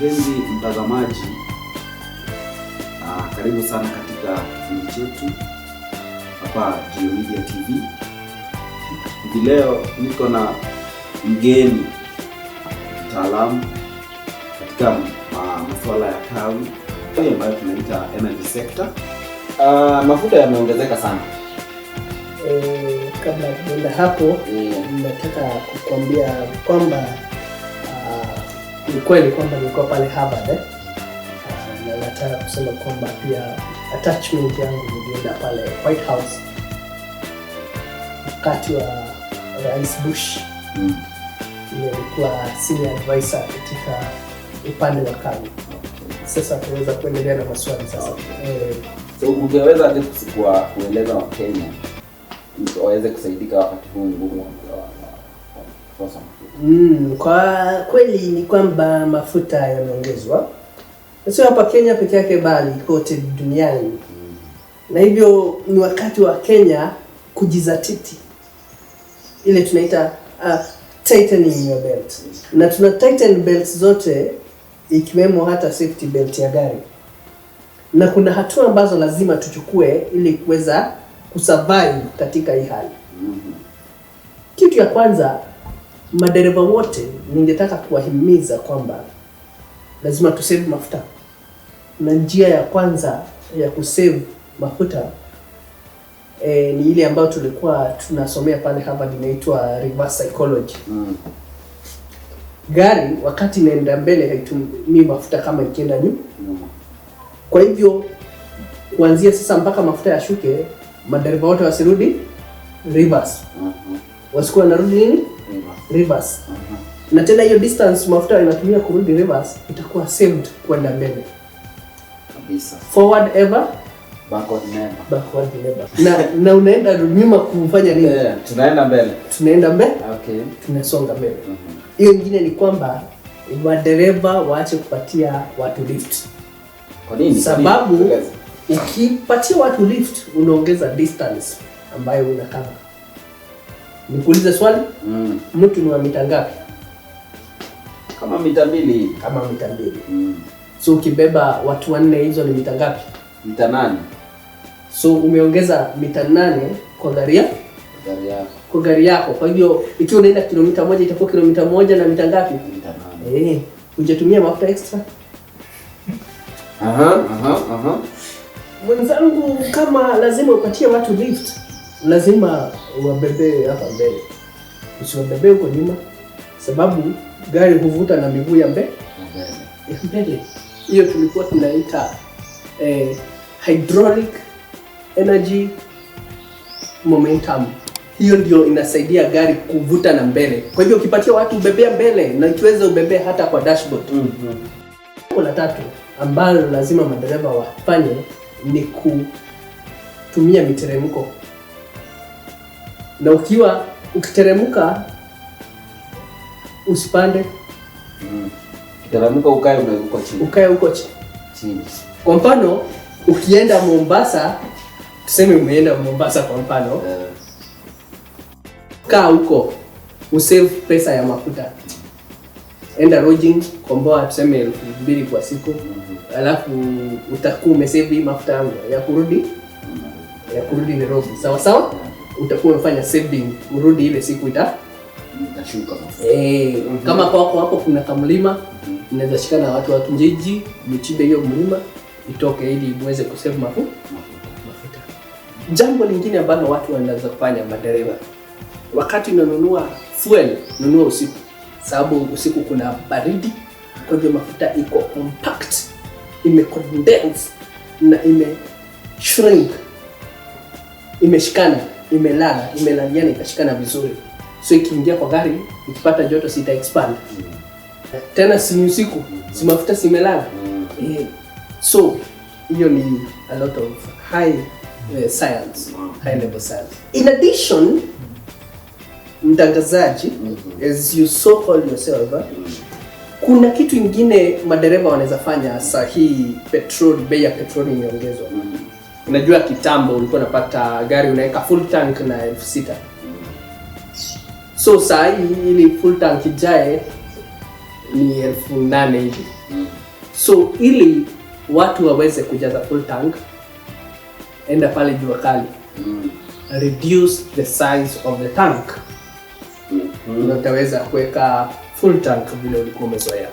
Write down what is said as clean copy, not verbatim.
Mpenzi mtazamaji, karibu sana katika kipindi chetu hapa Geo Media TV. Hivi leo niko na mgeni mtaalamu katika masuala ya kawi ambayo tunaita energy sector. Mafuta yameongezeka sana. Kabla ya kuenda hapo, nataka kukuambia kwamba ni kweli kwamba nilikuwa pale Harvard, eh? Na nataka kusema kwamba pia attachment yangu nilienda pale White House wakati wa Rais Bush. Nilikuwa senior advisor katika upande wa kawi. Sasa tunaweza kuendelea na maswali sasa. So ungeweza aje kueleza Wakenya waweze kusaidika wakati huu mgumu wa kukosa mafuta? Kwa kweli ni kwamba mafuta yameongezwa, sio hapa Kenya peke yake, bali kote duniani, na hivyo ni wakati wa Kenya kujizatiti, ile tunaita tightening your belt, na tuna tighten belt zote ikiwemo hata safety belt ya gari, na kuna hatua ambazo lazima tuchukue ili kuweza kusurvive katika hii hali. Kitu ya kwanza, madereva wote ningetaka kuwahimiza kwamba lazima tusave mafuta, na njia ya kwanza ya kusave mafuta ni ile ambayo tulikuwa tunasomea pale Harvard, inaitwa reverse psychology. Gari wakati inaenda mbele haitumii mafuta kama ikienda nyuma. Nyuma. Kwa hivyo kuanzia sasa mpaka mafuta yashuke, madereva wote wasirudi reverse, wasikuwa wanarudi nini, Reverse. Reverse. Na tena hiyo distance mafuta inatumia kurudi reverse itakuwa saved kwenda mbele. Kabisa. Forward ever, Backward never. Backward never. Na unaenda nyuma kufanya nini? Tunaenda mbele. Tunaenda mbele, tunasonga mbele. Hiyo ingine ni kwamba madereva waache kupatia watu lift. Kwa nini? Sababu Kwa nini? ukipatia watu lift unaongeza distance ambayo unacover. Nikuulize swali, mtu ni wa mita ngapi? Kama mita 2 hivi. Kama mita 2. So ukibeba watu wanne, hizo ni mita ngapi? Mita 8. So umeongeza mita 8 kwa gari yako, Gari yako. kwa gari yako. Kwa hivyo ikiwa unaenda kilomita 1, itakuwa kilomita 1 na mita ngapi? Mita 8. Eh, hujatumia mafuta extra. Aha. Mwenzangu, kama lazima upatie watu lift, lazima wabebe hapa mbele, usiwabebe huko nyuma, sababu gari huvuta na miguu ya mbele Mbele. Ya mbele. Hiyo tulikuwa tunaita hydraulic energy momentum. Hiyo ndio inasaidia gari kuvuta na mbele. Kwa hivyo ukipatia watu ubebea mbele, na ikiweza ubebea hata kwa dashboard. Jambo la tatu ambalo lazima madereva wafanye ni kutumia miteremko, na ukiwa ukiteremka usipande. Kiteremka ukae uko chini. Ukae huko chini. Chini. Kwa mfano ukienda Mombasa, tuseme umeenda Mombasa kwa mfano, kaa huko usave pesa ya mafuta, enda lodging, komboa tuseme 2000 kwa siku, alafu utakuwa umesave hii mafuta yangu ya kurudi Nairobi, sawa sawa, utakuwa umefanya saving, urudi ile siku ita Itashuka mafuta. Kama kwako hapo kuna kamlima, unaweza shikana na watu wa kijiji mchimbe hiyo mlima itoke ili muweze kusave mafuta. Jambo lingine ambalo watu wanaweza kufanya, madereva, wakati unanunua fuel, nunua usiku, sababu usiku kuna baridi, kwa hivyo mafuta iko compact, ime condense na ime shrink, imeshikana, imelala, imelaliana, ikashikana vizuri, so ikiingia kwa gari ikipata joto sita expand tena, si ni usiku, si mafuta simelala. So hiyo ni a lot of high science, high level science. In addition, mtangazaji, as you so call yourself, kuna kitu ingine madereva wanaweza fanya saa hii petrol, bei ya petroli imeongezwa. Unajua kitambo ulikuwa unapata gari unaweka full tank na 6000. So saa hii ili full tank ijae ni 8,000 hivi. So ili watu waweze kujaza full tank, enda pale jua kali, reduce the size of the tank, ndio utaweza kuweka full tank vile ulikuwa umezoea.